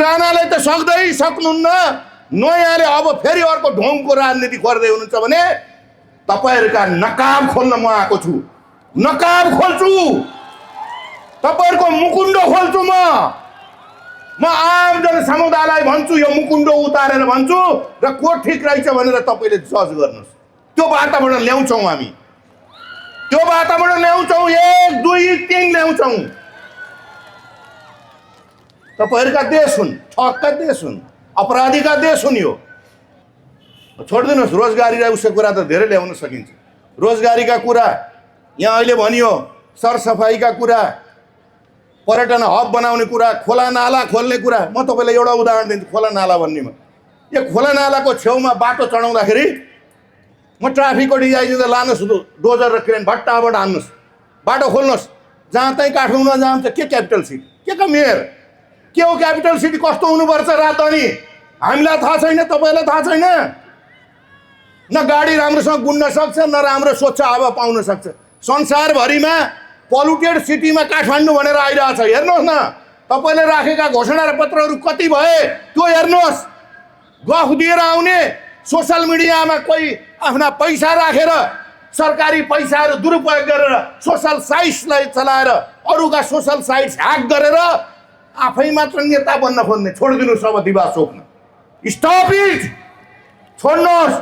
पुरानाले त सक्दै सक्नुहुन्न, नयाँले अब फेरि अर्को ढोङको राजनीति गर्दै हुनुहुन्छ भने तपाईहरुका नकाब खोल्न म आएको छु। नकाब खोल्छु, तपाईहरुको मुकुण्ड खोल्छु। म आम जनसमुदायलाई भन्छु, यो मुकुण्ड उतारेर भन्छु र को ठिक रहेछ भनेर तपाईले जज गर्नुस्। त्यो वातावरण ल्याउँछौं हामी, त्यो वातावरण ल्याउँछौं। 1 2 3 ल्याउँछौं। तपाईहरुका देश हुन्, ठगका देश हुन्, अपराधीका देश हुन्। यो छोड्दिनुस्। रोजगारीलाई उसको कुरा त धेरै ल्याउन सकिन्छ। रोजगारीका कुरा यहाँ अहिले भनियो, सरसफाइका कुरा, पर्यटन हब बनाउने कुरा, खोला नाला खोल्ने कुरा। म तपाईलाई एउटा उदाहरण दिन्छु खोला नाला भन्नेमा। यो खोला नालाको छेउमा बाटो चढाउँदाखेरि म ट्राफिकको डिजाइन लानुहोस्, डोजर र क्रेन भट्टाबाट हान्नुहोस्, बाटो खोल्नुहोस्। जहाँ चाहिँ काठमाडौँमा जान्छ के क्यापिटल सिटी, के का मेयर, के हो क्यापिटल सिटी, कस्तो हुनुपर्छ राजधानी हामीलाई थाहा छैन, तपाईलाई थाहा छैन। न गाडी राम्रोसँग गुड्न सक्छ, न राम्रो स्वच्छ हावा पाउन सक्छ। संसारभरिमा पोल्युटेड सिटीमा काठमाडौँ भनेर आइरहेछ। हेर्नुहोस् न, तपाईले राखेका घोषणा पत्रहरू कति भए त्यो हेर्नुहोस्। गफ दिएर आउने, सोशल मिडियामा कोही आफ्ना पैसा राखेर, सरकारी पैसाहरू दुरुपयोग गरेर सोशल साइट्सलाई चलाएर अरूका सोशल साइट्स ह्याक गरेर आफै मात्र नेता बन्न खोज्ने। छोडिदिनुहोस् अब दिवा सोक्न। Stop it, छोड्नुहोस्।